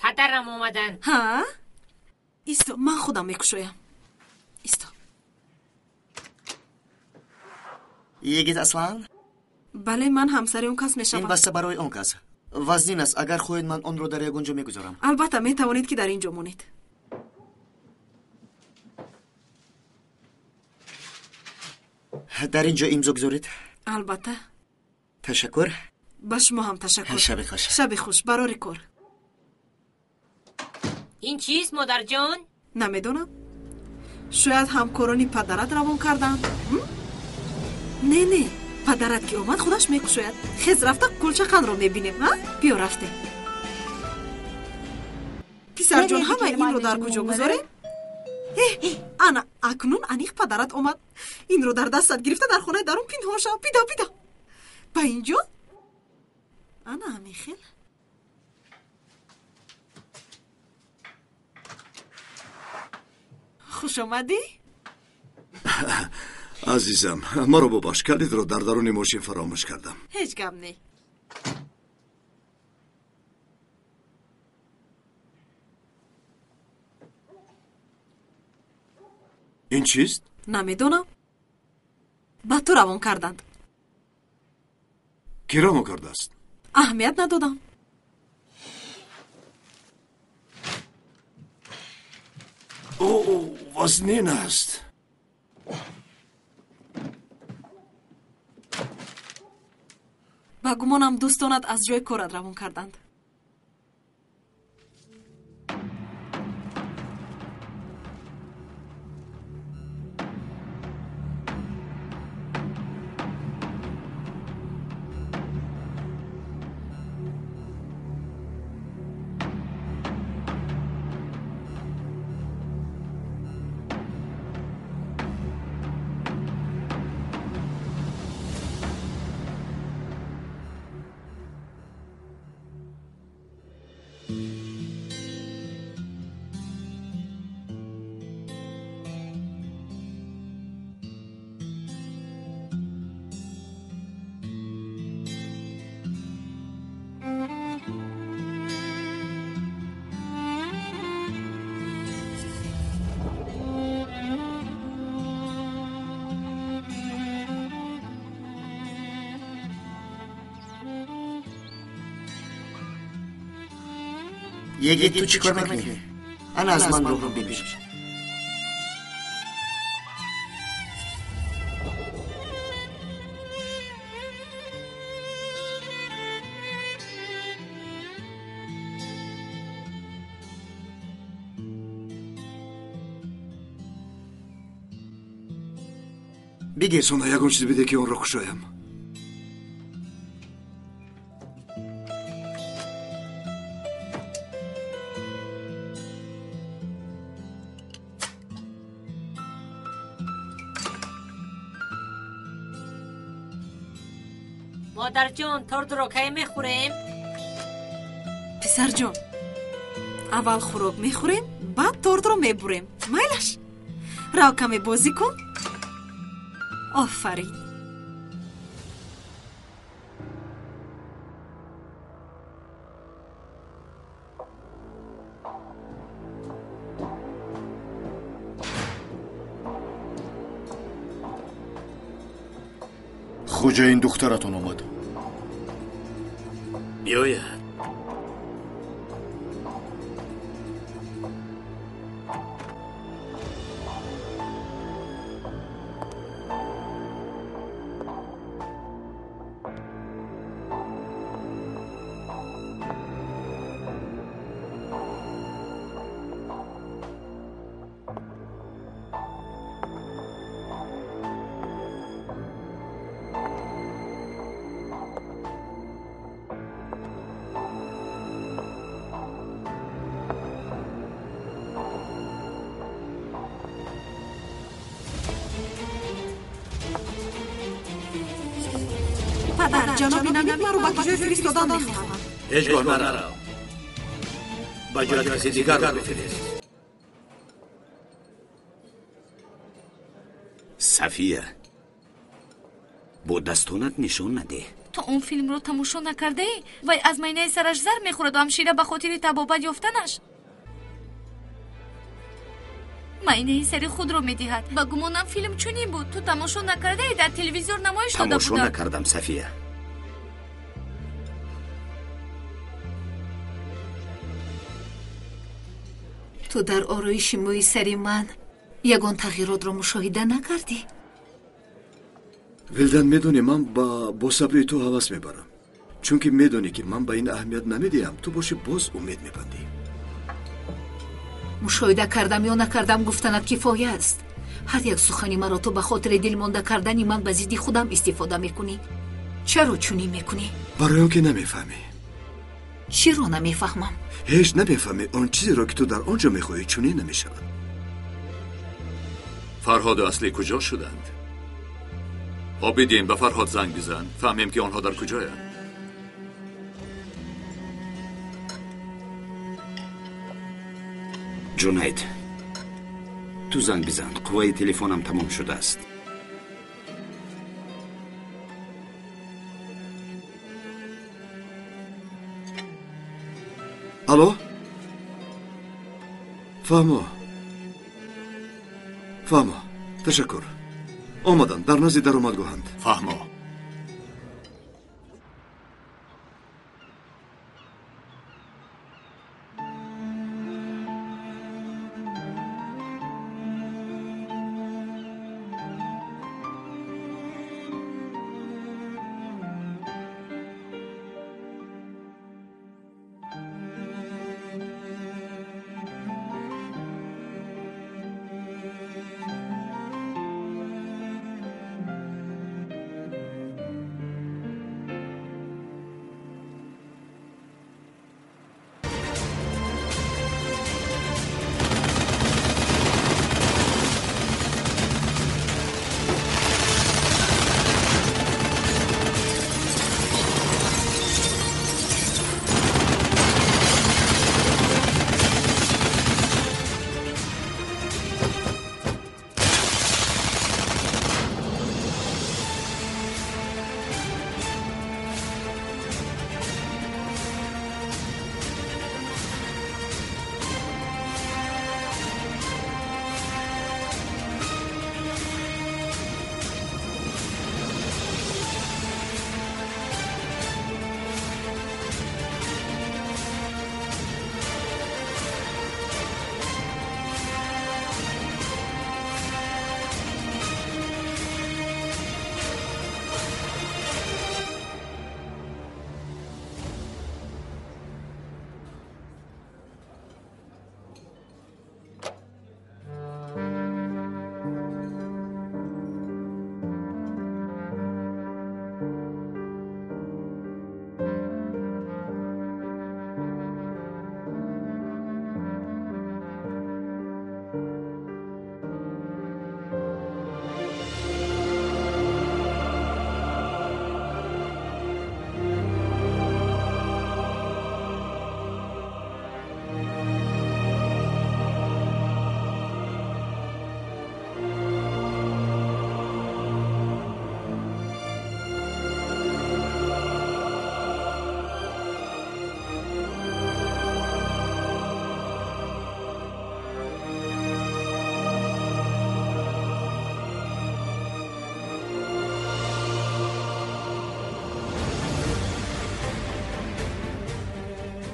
Падарам омаданд. Ҳа? Исто, ман худам мекушоям. Исто. Йигит Аслан? Бале, ман ҳамсари он кас мешавам. Ин баста барои он кас. Вазнин аст. Агар хоҳед, ман онро дар ягон ҷо мегузорам. Албатта, метавонед, ки дар ин ҷо монед. Дар ин ҷо имзо гузоред. Албатта. Ташаккур. Ба шумо ҳам ташаккур. Шаби хуш. Шаби хуш. Барори кор. Ин чист, модарҷон? Намедонам. Шояд ҳамкорони падарат равон карданд. Не, не, падарат ки омад, худаш мекушояд. Хез, рафта кулчақанро мебинем. А, биё, рафтем. Писарҷон, ҳамаи инро дар куҷо гузорем? Э, ана акнун аниқ падарат омад. Инро дар дастат гирифта дар хонаи дарун пинҳон шав. Бидав, бидав ба инҷо. Ана ҳамин хел. Хуш омадӣ. Азизам, маро бубахш, калидро дар даруни мошин фаромӯш кардам. Ҳеҷ гап не. Ин чист? Намедонам, ба ту равон карданд. Кӣ равон кардааст? Аҳамият надодам. О, вазнин аст. Ба гумонам, дӯстонат аз ҷои корат равон карданд. Йигит, ту чӣ кор мекунӣ? Ана аз ман роҳро бибин. Бигир. Сона, ягон чиз биде, ки онро кушоям. Модарҷон, тортро кай мехӯрем? Писарҷон, аввал хӯрок мехӯрем, баъд тортро мебурем. Майлаш, рав, каме бозӣ кун. Офарин. Хоҷаин, духтаратон омад. Биёяд. Падар, ҷаноби Намид маро ба куҷое фиристодан мехоҳанд. Ҳеҷ гоҳ нарав. Ба ҷоят каси дигарро бифирист. Сафия, бо дастонат нишон надеҳ. Ту он филмро тамошо накардаӣ? Вай аз майнаи сараш зар мехӯраду ҳамшира ба хотири табобат ёфтанаш майнаи сари худро медиҳад. Ба гумонам филм чунин буд. Ту тамошо накардаӣ? Дар телевизор намоиш дода Тамошо буданд. накардам, Сафия. Ту дар ороиши мӯи сари ман ягон тағйиротро мушоҳида накардӣ? Вилдан, медонӣ, ман ба босабрии ту ҳавас мебарам, чунки медонӣ, ки ман ба ин аҳамият намедиҳам. Ту бошӣ, боз умед мебандӣ. Мушоҳида кардам ё накардам, гуфтанат кифоя аст. Ҳар як сухани маро ту ба хотири дилмонда кардани ман ба зидди худам истифода мекунӣ. Чаро чунин мекунӣ? Барои он ки намефаҳмӣ. Чиро намефаҳмам? Ҳеҷ намефаҳмӣ. Он чизеро, ки ту дар он ҷо мехоҳӣ, чунин намешавад. Фарҳоду Аслӣ куҷо шуданд? Обидин, ба Фарҳод занг бизан, фаҳмем, ки онҳо дар куҷоянд. Ҷунайд, ту занг бизан, қувваи телефонам тамом шудааст. Алло, фаҳмо, фаҳмо, ташаккур, омадам, дар назди даромадгоҳанд. Фаҳмо.